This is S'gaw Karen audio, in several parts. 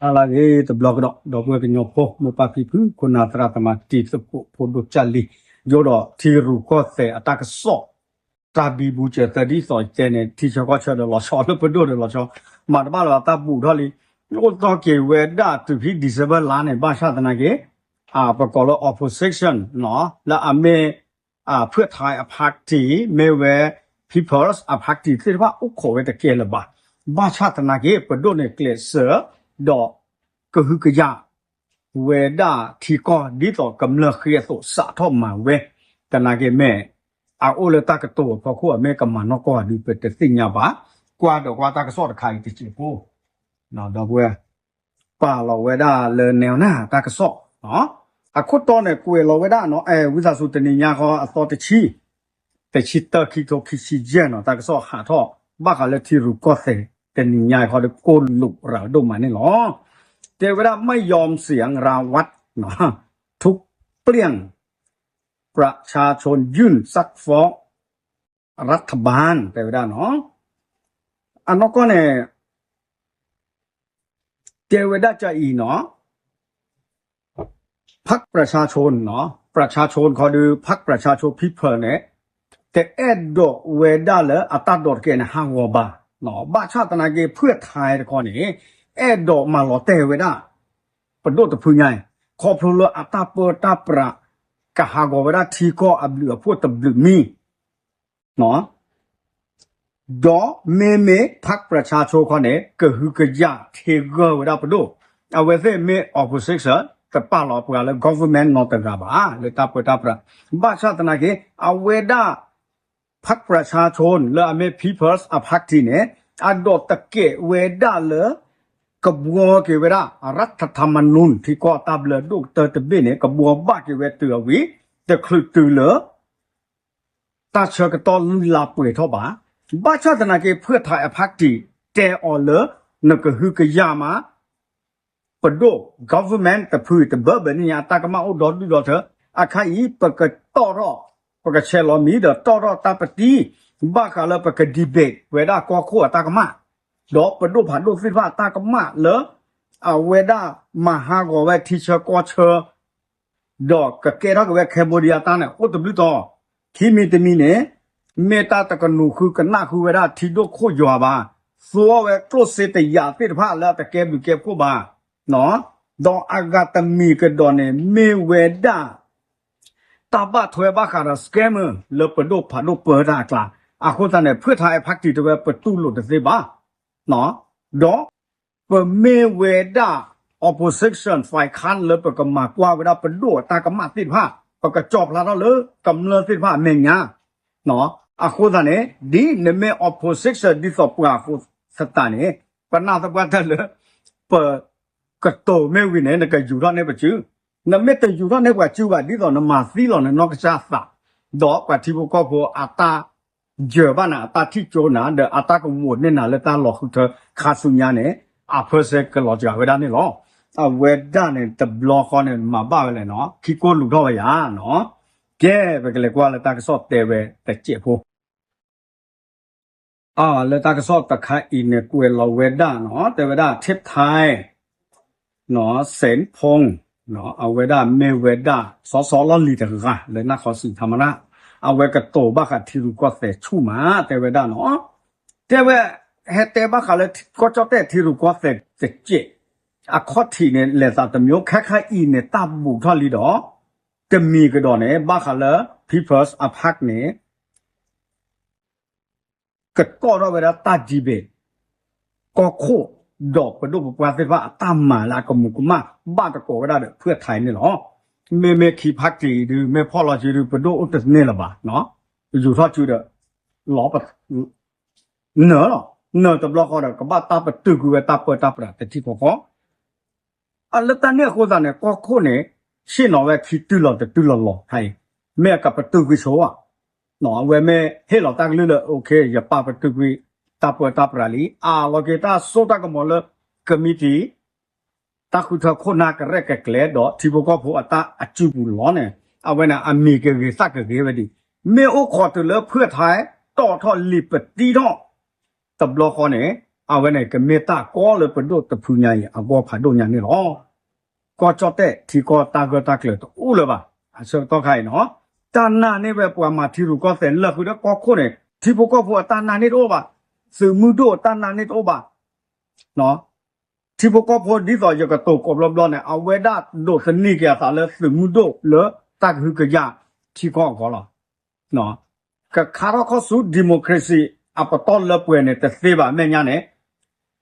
ဟါလၢအဂ့ၤတဘျီကဒီး ဒီပုၢ်ဝဲၢ်ကညီဖိ မိၢ်ပၢ်ဖံဖု ခိၣ်နၢ်သရၣ်သမါ တံၤသကိးဖိဒိၣ်ကၢ်လံ, ယအိၣ်ဒီးထံရူၢ်ကီၢ်သဲးအတၢ်ကစီၣ် တၢ်ဘံဘူစၢၤသၢဒ်သိးတဲန့ၣ် ထံဆၢကီၢ်ဆၢဒီးလီၤဆီလၢပဒိၣ်ဒီးလီၤဆီ, မၤတဘၣ်လၢၤဘၣ် တၢ်ဘူးထီၣ်လံ, အိၣ်သီက့ၤဝဲဒၣ်တုၤဖဲ December လါန့ၣ် ဘၣ်ဆၣ်သနာ်က့ ပကိးလၢ opposition လၢအမ့ၢ် ဖုၣ်ထါအ party မ့ၢ်ဝဲ People's အ party သ့ၣ်တဖၣ်အိၣ်ခိးဝဲတကဲလၢၤဘၣ်. ဘၣ်ဆၣ်သနာ်က့ ပဒိၣ်န့ၣ်ကျဲးစၢး ဒီးကဟုကယာ်ဝဲဒၣ်ထံကီၢ် ဒ်သိးကမျၢၢ်ဃ့အသိး စးထီၣ်မၤဝဲ, သနာ်က့မ့ၢ် အအိၣ်လၢတၢ်ကတိၤအဖီခိၣ် အမ့ၢ်ကမၤနီၢ်ကီၢ်အဒုး ပတသ့ၣ်ညါဘၣ်. ကွၢ်ဒီးကွၢ်တၢ်ကစီၣ်တခါအံၤတစဲးဖိ ဒီပုၢ်ဝဲၢ် ပာ်လီၤဝဲဒၣ်လၢ Newsnet တၢ်ကစီၣ်, အခိၣ်တီန့ၣ် ကွဲးလီၤဝဲဒၣ်နီၤ ဝံသးစူၤ တနံၤညါဃီအသီတဆံ, တဆံတၢ ခံကထိခံဆံယဲၢ်နီၤ တၢ်ကစီၣ်ဟးထီၣ် ဘၣ်ဃးလၢထံရူၢ်ကီၢ်သဲး တနံၤညါဃီဒီး ကိၢ်လူးရၤဒိၣ်မးန့ၣ်လီၤ. တဲဝဲဒၣ် ไม่ยอมเสียงราวัฒน์ ทุบเปลี่ยง ประชาชนยื่นซักฟ้องรัฐบาล တဲဝဲဒၣ်နီၤ, အနီၢ်ကီၢ်န့ၣ် တဲဝဲဒၣ်ကအံၤနီၤ, พรรคประชาชนနီၤ, ประชาชน ခီဒီး พรรคประชาชน People န့ၣ် တအဲၣ်ဒိးဝဲဒၣ်လၢအတၢ်ဒိးတကဲန့ၣ် ဟးဂီၤဘၣ်, ဘၣ်ဆၣ်သနာ်က့ ဖုၣ်ထါတခီန့ၣ် အဲၣ်ဒိးမၤလီၤတဲာ်ဝဲဒၣ် ပဒိၣ်တဖုညါအံၤ ခီဖျိလၢအတၢ်ပၢတၢ်ပြး ကဟးဂီၤဝဲဒၣ်ထံကီၢ်အဘျုးအဖှိၣ်တဘျုးမံၤ ဒီးမ့မ့ၢ် พรรคประชาชน ခီန့ၣ် ကဟုကယာ်ထံဂၢၢ်ဝဲဒၣ်ပဒိၣ်, အဝဲသ့ၣ်မ့ၢ် opposition တပာ်လီၤပှၤလၢ government နီတဂၤဘၣ် လၢတၢ်ပၢတၢ်ပြး, ဘၣ်ဆၣ်သနာ်က့ အဝဲဒၣ် พรรคประชาชน လၢအမ့ၢ် People's အ party န့ၣ် အဒိးတကဲဝဲဒၣ်လၢ ကဘှီက့ၤဝဲဒၣ် รัฐธรรมนูญ ထံကီၢ်တၢ်ဘျၢဒိၣ်ကတၢၢ်တဘ့ၣ်န့ၣ် ကဘှီဘၣ်က့ၤဝဲတုၤအဝံၤ တချုးတုၤလၢ တၢ်ဆၢကတီၢ်လုၢ်လၢ်ပှဲၤထီၣ်ဘၣ်. ဘၣ်ဆၣ်သနာ်က့ ဖုၣ်ထါအ party တဲအီၤလၢ နကဟုကယာ်မး ပဒိၣ် government တဖုတဘၢဘၢန့ၣ်ညါ အတၢ်ကမၣ်အိၣ်ဒီဒူၣ်ဒီထၢ အခါအံၤ ပကတီၣ်ထီၣ် ပကဆဲးလီၤမံၤဒီးတီၣ်ထီၣ်တၢ်ပတံၤ ဘၣ်ဃးလၢပက debate ဝဲဒၣ်ကီၢ်ခိၣ်အတၢ်ကမၣ် ဒီးပဒိၣ်ဖးဒိၣ်သ့ၣ်တဖၣ်အတၢ်ကမၣ်လၢ အဝဲဒၣ်မၤဟးဂီၤဝဲထံဆၢကီၢ်ဆၢ ဒီးကကဲထီၣ်က့ၤဝဲ Cambodia တၢ်န့ၣ် အိၣ်တဘျုးတီၤ, ခံမံၤတမံၤန့ၣ် မ့ၢ်တၢ်တကနူးဃုကနၣ်ဃုဝဲဒၣ်ထံဒိၣ်ခိၣ်ယွၤဘၣ်, သူအီၤဝဲကျိၣ်စ့တယာ်သ့ၣ်တဖၣ်လၢအတကဲဘျုးကဲဖှိၣ်ဘၣ်, ဒီးအဂၤတမံၤကဒီးန့ၣ် မ့ၢ်ဝဲဒၣ် တၢ်ဘၣ်ထွဲဘၣ်ဃးဒီး scammer လၢပဒိၣ်ဖးဒိၣ်ပၢတၢ်အကျါ, အဃိသတးန့ၣ် ဖုၣ်ထါအ party တဲဝဲပတူၢ်လိာ်တသ့ဘၣ်, ဒီး ပမ့ၢ်ဝဲဒၣ် opposition ฝ่ายค้าน လၢပကမၤကွၢ်ဝဲဒၣ်ပဒိၣ်အတၢ်ကမၣ်သ့ၣ်တဖၣ်, ပကကၠီၣ်ဖျါထီၣ်လၢကမျၢၢ်သ့ၣ်တဖၣ်အမဲာ်ညါ, အဃိသတးန့ၣ် ဒ်နမ့ၢ် opposition ဒ်သိးပှၤအဃိသတးန့ၣ် ပနာ်သပှၢ်တၢၢ်လၢ ပ ကတိၤမ့ၢ်ဝံၤန့ၣ် နကယူၤထီၣ်န့ၢ်ပစု, နမ့ၢ်တယူၤထီၣ်န့ၢ်ပှၤစုဘၣ် ဒ်သိးနမၤသံလီၤနနီၢ်ကစၢ်သး, ဒီးပှၤထံဖိကီၢ်ဖိအတၢ်ယၢၤဘၣ်နၤ အတၢ်ထံၣ်ကၠိနၤ ဒီးအတၢ်ကဝီၤန့ၢ်နၤလၢတၢ်လီၤဃုထၢခါဆူညါန့ၣ် အဖၢဆဲကလီၤစှၤဝဲဒၣ်န့ၣ်လီၤ. အဝဲဒၣ်န့ၣ်တဘျီဃီန့ၣ် မၤဘၣ်ဝဲလဲၣ်နီၤ ခံကိၢ်လူၤထီၣ်ဝဲယၤနီၤ. ကဲ ပကလဲၤကွၢ်လၢတၢ်ကစီၣ်တဲဝဲတစဲးဖိ လၢတၢ်ကစီၣ်တခါအံၤန့ၣ် ကွဲးလီၤဝဲဒၣ်နီၤ တဲဝဲဒၣ် ထ့းထၢၣ် နီၤ စဲးဖီၣ် နီၤ အဝဲဒၣ်မ့ၢ်ဝဲဒၣ် စီၤစီၤလီၢ်လံၤတဂၤ လၢနၢ်ခီစံးထါမရၣ် အဝဲကတိၤဘၣ်ဃးထံရူၢ်ကီၢ်သဲးဆူၣ်မး တဲဝဲဒၣ်နီၤ တဲဝဲ ဟဲတဲဘၣ်ဃးလၢကီၢ်ကၠီၣ်တဲၣ်ထံရူၢ်ကီၢ်သဲးတစဲး အခီၣ်ထံးန့ၣ် လဲၤသးတမံၤ ခဲခါအံၤန့ၣ် တၢ်ဘူးထီၣ်လံဒီး တမံၤကဒီးန့ၣ် ဘၣ်ဃးလၢ People's Party န့ၣ် ကတီၢ်ထီၣ်ဝဲဒၣ်တၢ် debate ကီၢ်ခိၣ် ဒီးပဒိၣ်ပပှၢ်သ့ၣ်တဖၣ်အတၢ်မၤလၢအကမူးကမၣ် ဘၣ်တကိးဝဲဒၣ်ဒီး ဖုၣ်ထၢၣ်န့ၣ်လီၤ. မ့မ့ၢ်ခံ party ဒုး မ့ၢ်ဖီၣ်လီၤစုဒုး ပဒိၣ်အိၣ်တန့ၢ်လၢၤဘၣ်, ယူၤထီၣ်စုဒီး လီၤ နၢၤလီၤ, နၢၤတဘျီဃီဒီး ကဘၣ်တၢ်ပတုာ်ကွံာ်ဝဲတၢ်ပၢတၢ်ပြးတထံၣ်ဃီဃီ အလၢတၢ်န့ၣ်အဃိသတးန့ၣ် ကီၢ်ခိၣ်န့ၣ် ဆ့ၣ်နီၤဝဲခံတုၤလီၤတတုၤလီၤလီၤ ဖဲအံၤ မ့ၢ်အကပတုာ်ကွံာ်ဆိဧါ, အဝဲမ့ၢ်ဟ့ၣ်လီၤတၢ်ကလုၢ်လၢ okay ယပာ်ပတုာ်ကွံာ် တၢ်ပၢတၢ်ပြးလံ အလီၤက့ၤတၢ်စိတၢ်ကမီၤလၢ ကမံးတံာ် တၢ်ဃုထၢခိၣ်နၢ်ကရဲၣ်ကကျဲၤဒီး ထံဖိကီၢ်ဖိအတၢ်အစုပူၤလီၤန့ၣ် အဝဲန့ၣ် အမံၤကဂ့ၤသၣ်ကဂ့ၤဝဲဒံး, မ့ၢ်အိၣ်ခိးတုၤလၢဖုၣ်ထၢၣ် တီၣ်ထီၣ်လံာ်ပတံထီၣ် တဘျီဃီန့ၣ် အဝဲန့ၣ်ကမ့ၢ်တၢ်ကီလၢပဒိၣ်တဖုညါအံၤ အဂီၢ်ဖးဒိၣ်ညါန့ၣ်လီၤ. ကီၢ်ကၠီၣ်တဲၣ်ထံကီၢ်တၢ်ဂၢၢ်တၢ်ကျၢၤတအိၣ်လၢၤဘၣ်. အဆၢကတီၢ်ခါအံၤနီၤ တၢ်နာ်န့ၢ်ဝဲပှၤမၤထံရူၢ်ကီၢ်သဲးလၢာ်ဃုာ်ဒီးကီၢ်ခိၣ်န့ၣ် ထံဖိကီၢ်ဖိအတၢ်နာ်န့ၢ်တအိၣ်ဘၣ်. သုးမုၢ်ဒိၣ်အတၢ်နာ်န့ၢ်တအိၣ်ဘၣ်. ထံဖိကီၢ်ဖိဒ်သိးယကတိၤကိးဘျီဘျီန့ၣ် အဝဲဒၣ်ဒိးသန့ၤက့ၤအသးလၢသုးမုၢ်ဒိၣ်လၢတၢ်ကဟုကယာ်ထံကီၢ်အဂီၢ်လီၤ. ကခါထီၣ်ခီၣ်ဆူ democracy အပတီၢ်လၢပှဲၤန့ၣ် တသ့ဘၣ်အမဲာ်ညါန့ၣ်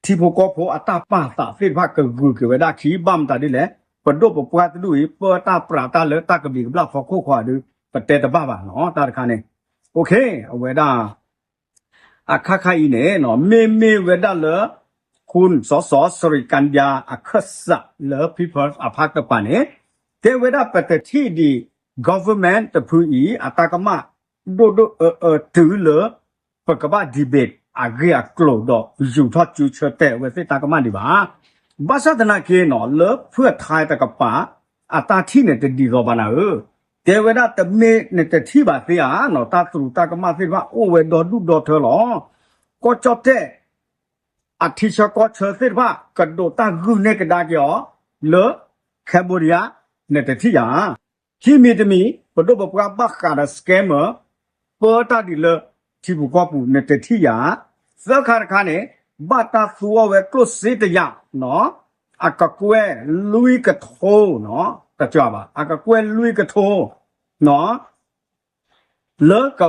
ထံဖိကီၢ်ဖိအတၢ်ပာ်သးသ့ၣ်တဖၣ်ကဂုာ်က့ၤဝဲဒၣ်ခံ ဘၣ်မတၤဒ်လဲၣ် ပဒိၣ်ပပှၢ်တဒူၣ်အံၤ ပၢတၢ်ပြးတၢ်လၢတၢ်ကဘျံးကဘျၣ်ဖီခိၣ်ဃီဒီး ပတဲတဘၣ်ဘၣ်နီၤ တၢ်တခါန့ၣ် အဝဲဒၣ် အခါခါအံၤန့ၣ် မ့မ့ၢ်ဝဲဒၣ်လၢ ခုၣ်စီၤစီၤ စရံကၣ်ဒၣ် အခၢၣ်စးလၢ People's အဖးတပၤန့ၣ် တဲဝဲဒၣ်ပတထံၣ်ဒံး government တဖုအံၤ အတၢ်ကမၣ်ဒိၣ်ဒိၣ်အၢအၢတုၤလၢ ပကဘၣ် debate အဂ့ၢ်အကျိၤဒီးယူၤထီၣ်စုဆၢတဲာ်အဝဲသ့ၣ်တၢ်ကမၣ်ဒံးဘၣ်. ဘၣ်ဆၣ်သနာ်က့နီၤ လၢဖုၣ်ထါတကပၤ အတၢ်ထံၣ်န့ၣ်တဒ်သိးဘၣ်နၤဧၢ, တဲဝဲဒၣ်တမ့ၢ်နတထံၣ်ဘၣ်သ့ဧါနီၤ တၢ်သရူးတၢ်ကမၣ်သ့ၣ်တဖၣ်အိၣ်ဝဲဒီဒူၣ်ဒီထၢလီၤ. ကီၢ်ကၠီၣ်တဲၣ် အထံဆၢကီၢ်ဆၢသ့ၣ်တဖၣ် ကဒိးတၢ်ဂုာ်န့ၢ်ကဒါက့ၤအီၤ လၢ Cambodia နတထံၣ်ယၤ ခံမံၤတမံၤ ပဒိၣ်ပပှၢ်ဘၣ်ဃးဒီး scammer ပၢတၢ်ဒ်လၢထံပူၤကီၢ်ပူၤ နတထံၣ်ယၤ, သၢခါတခါန့ၣ် ဘၣ်တၢ်သူအီၤဝဲကျိၣ်စ့တယာ်နီၤ, အကကွဲၢ်လွံၢ်ကထိနီၤ, တကြွဘၣ် အကကွဲၢ်လွံၢ်ကထိနီၤ လၢက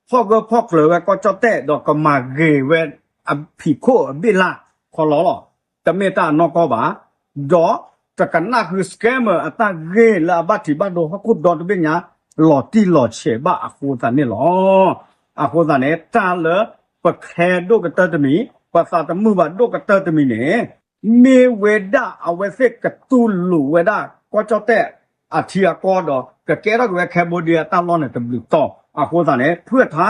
ဖီၣ်ဂၢၢ်ဖီၣ်ကျၢၤဝဲကီၢ်ကၠီၣ်တဲၣ် ဒီးကမၤဂ့ၤဝဲအဖံးခိၣ်အဘ့ၣ်လၢ်ခီလီၤလီၤ, တမ့ၢ်တၢ်အနီၢ်ကီၢ်ဘၣ်, ဒီးတကနၣ်ဃု scammer အတၢ်ဂ့ၢ်လၢအဘၣ်ထံးဘၣ်ဒိဟီၣ်ခိၣ်ဒီတဘ့ၣ်ညါ လီၤတံၢ်လီၤဆဲးဘၣ်အဃိသတးန့ၣ်လီၤ. အဃိသတးန့ၣ် တၢ်လၢပခဲဒိၣ်ကတၢၢ်တမံၤ ပသးတမုာ်ဘၣ်ဒိၣ်ကတၢၢ်တမံၤန့ၣ် မ့ၢ်ဝဲဒၣ်အဝဲသ့ၣ်ကတူၢ်လိာ်ဝဲဒၣ်ကီၢ်ကၠီၣ်တဲၣ်အထံအကီၢ်ဒီး ကကဲထီၣ်က့ၤဝဲ Cambodia အတၢ်လီၢ်န့ၣ်တဘျုးတီၢ်, အဃိသတးန့ၣ် ဖုၣ်ထါ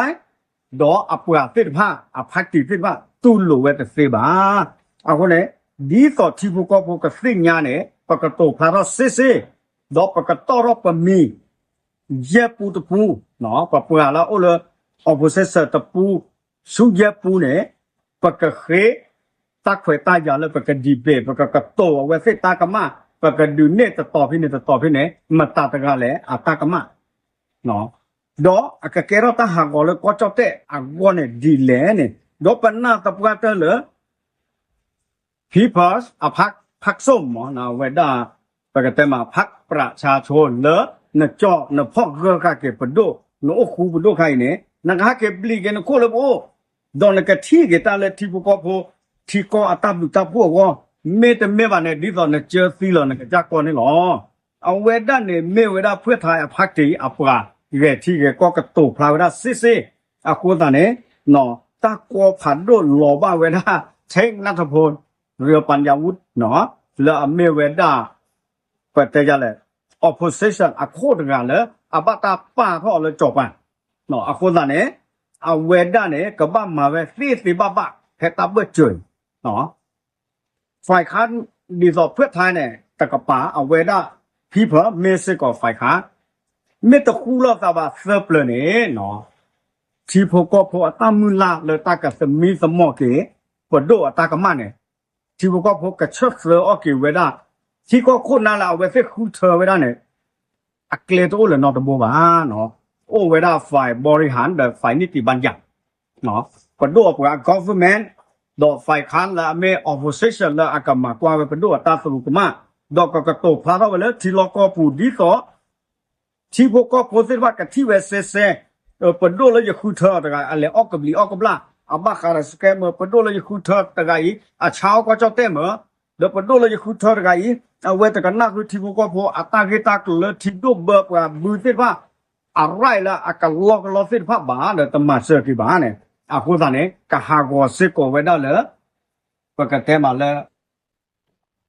ဒီးအပှၤသ့ၣ်တဖၣ် အဖါတံၢ်သ့ၣ်တဖၣ် တူၢ်လိာ်ဝဲတသ့ဘၣ်. အဃိန့ၣ် ဒ်သိးထံဖိကီၢ်ဖိကသ့ၣ်ညါန့ၣ် ပကတိၤဖျါထီၣ်စ့စ့, ဒီးပကတီၢ်ထီၣ်ပမံၤ ယဲၢ်ပူတပူ, ပပှၤလၢအအိၣ်လၢ opposition တပူ ဆူယဲၢ်ပူန့ၣ် ပကဃ့တၢ်ခွဲးတၢ်ယာ်လၢပက debate ပကကတိၤအဝဲသ့ၣ်တၢ်ကမၣ်, ပကဒုးနဲၣ်တတီၤဖဲန့ၣ်တတီၤဖဲန့ၣ် မတၤတဂၤလဲၣ်အတၢ်ကမၣ် ဒီးအကကဲထီၣ်တၢ်ဟးဂီၤလၢကီၢ်ကၠီၣ်တဲၣ်အဂီၢ်န့ၣ်ဒ်လဲၣ်န့ၣ်, ဒီးပနာ်သပှၢ်တၢၢ်လၢ People's အဖး ဖးစိၣ်မး အဝဲဒၣ် ပကတဲမး ဖးပြးဆါဆိလၢ နကၠီၣ်နဖီၣ်ဂၢၢ်ဃာ်က့ၤပဒိၣ် နအိၣ်ဃူပဒိၣ်ခါအံၤန့ၣ် နကဟဲက့ၤဘျံးက့ၤနခိၣ်လၢပအိၣ်, ဒီးနကထံၣ်က့ၤတၢ်လၢထံဖိကီၢ်ဖိ ထံကီၢ်အတၢ်ဘျုးတၢ်ဖှိၣ်အဂီၢ်, မ့တမ့ၢ်ဘၣ်န့ၣ် ဒ်သိးနကၢသံလီၤနကစၢ်ကီၢ်န့ၣ်လီၤ. အဝဲဒၣ်န့ၣ်မ့ၢ်ဝဲဒၣ်ဖုၣ်ထါအဖါတံၢ်အပှၤ ဂဲၤထံဂဲၤကီၢ်ကတိၤဖျါဝဲဒၣ်စ့စ့, အဃိသတးန့ၣ် တၢ်ကီဖးဒိၣ်လီၤဘၣ်ဝဲဒၣ် Cheng Natapon ရပၤယၤဝူ လၢအမ့ၢ်ဝဲဒၣ် ပတဲယၤလဲၣ် opposition အခိၣ်တဂၤလၢ အဘၣ်တၢ်ပာ်ထီၣ်အီၤလၢကၠီၤပၤ, အဃိသတးန့ၣ် အဝဲဒၣ်န့ၣ် ကဘၣ်မၤဝဲသ့သ့ဘၣ်ဘၣ် ဖဲတၢ်ဘၢၣ်စၢၤအံၤ ဖဲခါ ဒ်သိးဖုၣ်ထါန့ၣ် တကပၤ အဝဲဒၣ် People's မ့ၢ်စ့ၢ်ကီးဖဲခါ မ့ၢ်တဃူလိာ်သးဘၣ်သၢပျၢၤန့ၣ် ထံဖိကီၢ်ဖိအတၢ်မုၢ်လၢ်လၢတၢ်ကသမံသမိးက့ၤ ပဒိၣ်အတၢ်ကမၣ်န့ၣ် ထံဖိကီၢ်ဖိကဆၢသၢအီၣ်က့ၤဝဲဒၣ် ထံကီၢ်ခိၣ်နၢ်လၢအဝဲသ့ၣ်ဃုထၢဝဲဒၣ်န့ၣ် အကျဲတအိၣ်လၢၤနီတဘိဘၣ်. အိၣ်ဝဲဒၣ် ဖဲ ဘီရံဟၣ် ဒီး ဖဲ နံၣ်တံၢ်ဘၣ်ယၣ် ပဒိၣ်အပှၤ government ဒီးဖဲခါလၢအမ့ၢ် opposition လၢအကမၤကွၢ်ဝဲပဒိၣ်အတၢ်သရူးကမၣ် ဒီးကကတိၤဖျါထီၣ်ဝဲလၢထံလီၢ်ကီၢ်ပူၤဒ်သိး ထံဖိကီၢ်ဖိသ့ၣ်တဖၣ်ကထံၣ်ဝဲစဲစဲ ပဒိၣ်လၢယဃုထၢတဂၤ အလဲၤအီၣ်ကဘျံးအီၣ်ကဘျၣ် အဘၣ်ဃးဒီး scammer ပဒိၣ်လၢယဃုထၢတဂၤအံၤ အဆါအီၣ်ကီၢ်ကၠီၣ်တဲၣ်မး ဒီးပဒိၣ်လၢယဃုထၢတဂၤအံၤ အဝဲတကနၣ်ဃုထံဖိကီၢ်ဖိအတၢ်ဂ့ၢ်တၢ်ကျိၤလၢထံဒိၣ်ဘၢပှၤဘုသ့ၣ်တဖၣ် အ right လၢအကလီကလီသ့ၣ်တဖၣ်ဘၣ်ဒီးတမၤစၢၤက့ၤဘၣ်န့ၣ် အဃိသတးန့ၣ် ကဟးဂီၤစ့ၢ်ကီးဝဲဒၣ်လၢ ပကတဲမးလၢ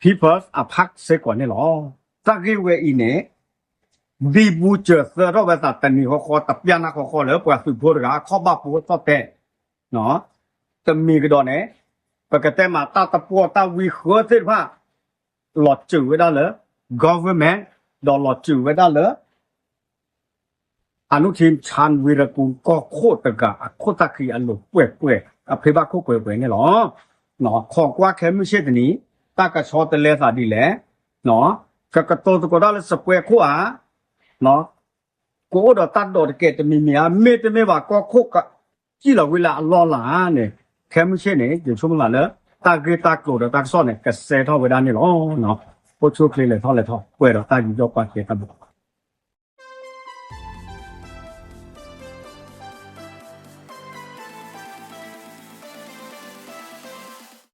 People's အဖးစ့ၢ်ကီးန့ၣ်လီၤ. တၢ်ဂ့ၢ်ဝဲအံၤန့ၣ် ဘံဘူစၢၤသၢထီၣ်ဝဲသးတနံၤဃီဃီ တပျၢ်နၢ်ဃီဃီလၢပှၤသုးဖိတဂၤ အခီၣ်ဘၣ်ဖိသီၣ်တဲာ် တမံၤကဒီးန့ၣ် ပကတဲမးတၢ်တပှီၢ်တၢ်ဝံဃၢသ့ၣ်တဖၣ် လီၤစၢၤဝဲဒၣ်လၢ government ဒီးလီၤစၢၤဝဲဒၣ်လၢ အနုထံဆၣ်ဝံၤရကူၣ် ကီၢ်ခိၣ်တဂၤအခိၣ်သၣ်ခံအလိၤပှဲၤပှဲၤ အဖံးဘၣ်ခိၣ်ပှဲၤပှဲၤန့ၣ်လီၤ. ခိးကွၢ်ခဲမုၢ်ဆ့ၣ်တနံၤ တၢ်ကဆီတလဲသးဒ်လဲၣ်, ကကတိၤသကိးတၢ်လၢစပွဲခိၣ်ဧါ, ကအိၣ်ဒီးတၢ်ဒိးတကဲးတမံၤမံၤဧါ, မ့တမ့ၢ်ဘၣ်ကီၢ်ခိၣ်ကစံၣ်လီၤဝံၤလၢအလီၢ်လၢ်ဧါန့ၣ်, ခဲမုၢ်ဆ့ၣ်န့ၣ် ယဆိကမိၣ်သးလၢ တၢ်ဂ့ၢ်တၢ်ကျိၤဒီးတၢ်ကစီၣ်န့ၣ် ကစဲထီၣ်ဝဲဒၣ်န့ၣ်လီၤ. အိၣ်ဆူၣ်အိၣ်ချ့လဲၤထီၣ်လဲၤထီၣ် ပှဲၤဒီးတၢ်ယူးယီၣ်ပာ်ကဲတၢ်ဘျုး